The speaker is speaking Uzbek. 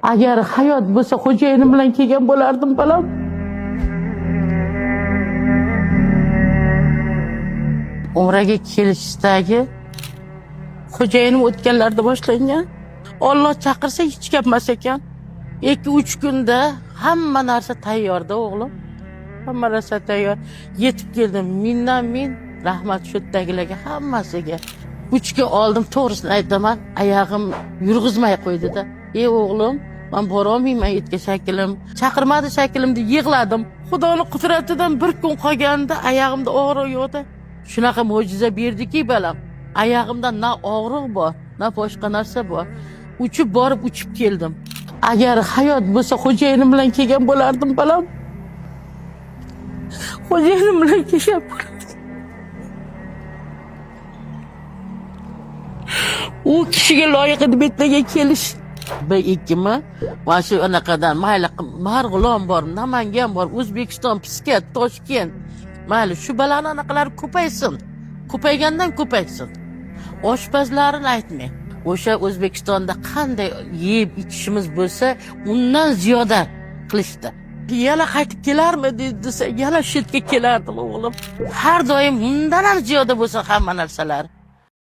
Agar hayot bo'lsa, xo'jayinim bilan kelgan bo'lardim, bolam. Umraga kelishdagi xo'jayinim o'tganlarida boshlangan. Olloh chaqirsa, hech gap emas ekan. 2-3 kunda hamma narsa tayyorda, o'g'lim. Hamma narsa tayyor. Yetib keldim. Mingdan ming rahmat shu yerdagilarga, hammasiga. 3 kun oldim, to'g'risini aytaman, oyog'im yurg'izmay qo'ydida. "Ey o'g'lim, man borolmayman etga shakilim. Chaqirmadi shakilim", deb yig'ladim. Xudoni qudratidan bir kun qolganda oyog'imda og'riq yo'qda. Shunaqa mo'jiza berdiki, balam. Oyog'imda na og'riq bor, na boshqa narsa bor. Uchib borib, uchib keldim. Agar hayot bo'lsa, xo'jayinim bilan kelgan bo'lardim, bolam. Xo'jayinim bilan kelgan bo'lardim. U kishiga loyiq edi bu yerga kelish. Bir ikkimi mana shu anaqadan, mayli, Marg'ilon bor, Namangan bor, O'zbekiston, Piskent, Toshkent. Mayli, shu balani anaqalari ko'paysin. Ko'paygandan ko'paysin. Oshpazlarini aytmang. O'sha O'zbekistonda qanday yeb ichishimiz bo'lsa, undan ziyoda qilishdi. Yana qaytib kelarmi desa, yana shu yerga kelardim, o'g'lim. Har doim undan ham ziyoda bo'lsin hamma narsalar.